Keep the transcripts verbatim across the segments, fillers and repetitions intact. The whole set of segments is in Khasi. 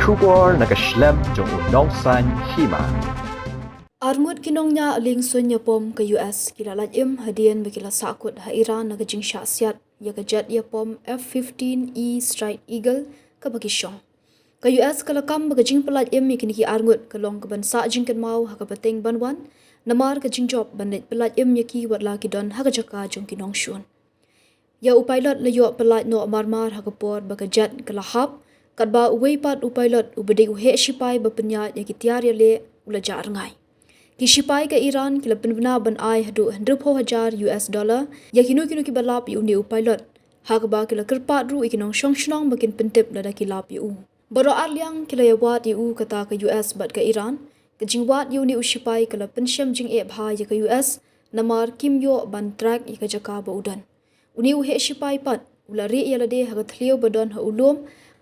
Khubor na ka shlem jong u nongsaiñ hima. Arngut ki nongñiah lieng suiñ ïapom ka U S ki la lait im hadien ba ki la sahkut ha Iran na ka jingshah siat ïa ka jet ïapom F fifteen E Strike Eagle kaba ki shong. Ka U S ka la kam ba ka jingpyllait im ïa kine ki arngut ka long kaban sah jingkynmaw ha ka pateng ban wan, namar ka jingjop ban leit pyllait im ïa ki wat la ki don ha ka jaka jong ki nongshun. Ïa u pilot la ïoh pyllait noh marmar ha ka por ba ka jet ka la hap, katba uwei pat u pilot uba dei u heh shipai ba pynïaid ïa ki tiar ïaleh u la jah rngai. Ki shipai ka Iran ki la pynbna ban ai haduh hynriewphew hajar U S dollar ïa kino kino kiba lap ïa une u pilot, ha kaba ki la kyrpad ruh ïa ki nongshong shnong ba kin pyntip lada ki lap ïa u. Baroh arliang ki la ïawad ïa u kata ka U S bad ka Iran. Ka jingwad ïa une u shipai ka la pynshem jingeh bha ïa ka U S, namar kim ïoh ban track ïa ka jaka ba u don. Une u heh shipai pat u la rieh ïa lade ha ka thliew ba don ha u lum,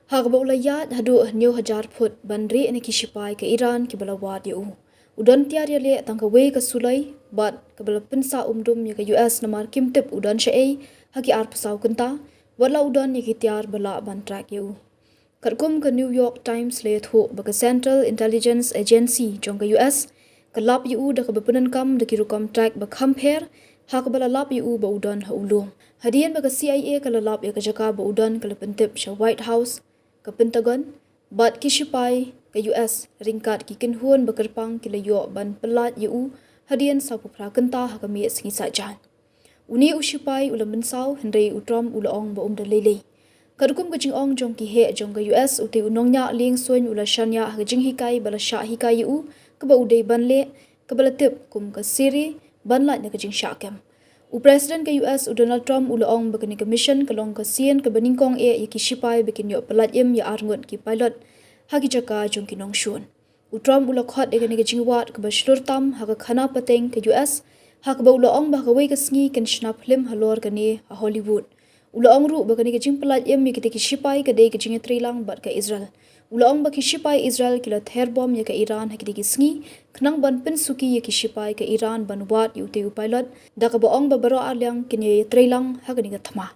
ha kaba u la ïaid haduh hynñiew hajar phut ban rieh na ki shipai ka Iran kiba la wad ïa u. U don tiar ïaleh tang kawei ka suloi bad kaba la pynsah umdum ïa ka U S namar kim tip u don shaei ha ki arphew saw kynta, wat la u don ïa ki tiar ba lah ban track ïa u. Katkum ka New York Times la ïathuh ba ka Central Intelligence Agency jong ka U S ka lap ïa u da kaba pyndonkam da ki rukom track ba kham pher, ha kaba la lap ïa u ba u don ha u lum. Hadien ba ka C I A ka la lap ïa ka jaka ba u don ka la pyntip sha White House, ka Pentagon bad ki shipai ka U S ryngkat ki kynhun ba kyrpang ki la ïoh ban pyllait ïa u hadien sawphew phra kynta ha ka miet sngi saitjaiñ. Une u shipai u la mynsaw hynrei u Trump u la ong ba um da lei lei. Katkum ka jingong jong ki heh jong ka U S, utei u nongñiah lieng suiñ u la shaniah ha ka jinghikai ba la shah hikai ïa u kaba u dei ban leh, kaba la tip kum ka Siri, ban lait na ka jingshah kem. U President ka U S u Donald Trump u la ong ba kane ka mission ka long ka sien kaba nyngkong eh ïa ki shipai ba kin ïoh pyllait im ïa arngut ki pilot ha ki jaka jong ki nongshun. U Trump u la khot ïa kane ka jingwad kaba shlur tam ha ka khana pateng ka U S, ha kaba u la ong ba ha kawei ka sngi kin shna phlim halor kane ha Hollywood. U la ong ruh ba kane ka jingpyllait im ïa kita ki shipai ka dei ka jingïatreilang bad ka Israel. U la ong ba ki shipai Israel ki la ther bom ïa ka Iran ha kita ki sngi, khnang ban pynsuki ïa ki shipai ka Iran ban wad ïa utei u pilot, da kaba ong ba baroh arliang kin ïa ïatreilang ha kane ka thma.